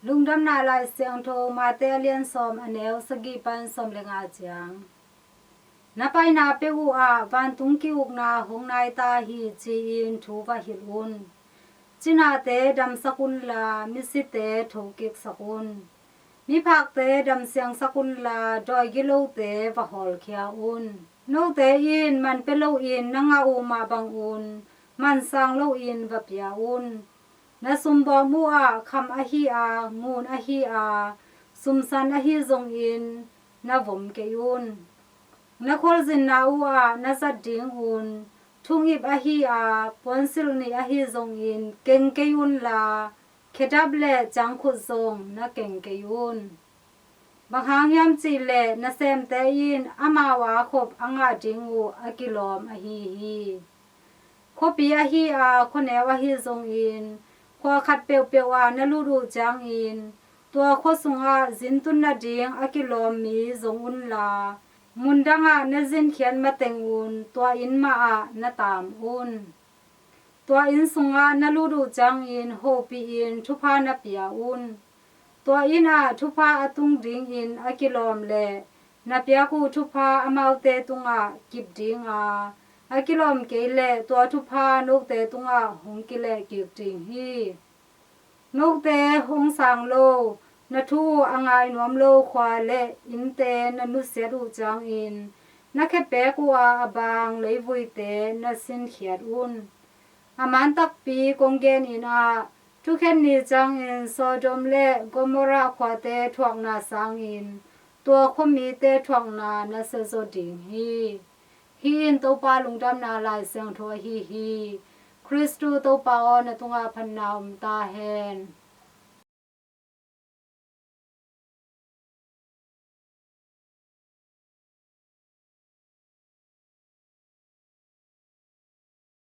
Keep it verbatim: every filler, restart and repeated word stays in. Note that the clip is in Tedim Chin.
Lungdamna Lai Siangtho Matthai a lian sawm, a neu sagih pan sawm le nga ciang. Na paina peuh uh ah vantung ki-ukna hong nai ta hi, ci-in thu va hilh un. Cinate damsak unla, misite thokiksak un. Miphakte damsiangsak unla, dawi gilote va hawlkhia un. Note in man pia loin na ngah uh mah bangun man sang loin va pia un. Na sumbawm uh ah kham ahi a, ngun ahi a, sumsan ahi zongin na vom kei un. Na khualzinna uh ah na zat dingun thungip ahi a, puansilh nih ahi zongin keng kei unla, khedap le cangkhut zong na keng kei un. Bang hang hiam cih leh nasemte in amau a khop a ngah ding uh a kilawm ahi hi. Khuapi ahi a, khuaneu ahi zongin khua khat peuhpeuh ah na lut uh ciangin tua khua sungah zintun nading a kilawm mi zong unla, mundang ah na zinkhiat matengun tua inn mah ah na taam un. Tua inn sungah na lut uh ciangin hopihin thupha na pia un. Tua inn ah thupha a tung dingin a kilawm leh na piak uh thupha amaute tungah kip ding a, a kilawm kei leh tua thupha note tungah hong kilehkik ding hi. Note hong sang lo, na thu uh a ngai nuam lo khua le innte na nusiat uh ciangin na khepek uh a, a bang leivuite na sinkhiat un. A man takpi kong genin ah, thukhen ni ciangin Sodom le Gomorrah khuate thuakna sangin tua khuamite thuakna na siazaw ding hi. Hih in Topa lungdamna Lai Siangtho ahi hi. Khristu Topa aw, na tungah phatna om ta hen.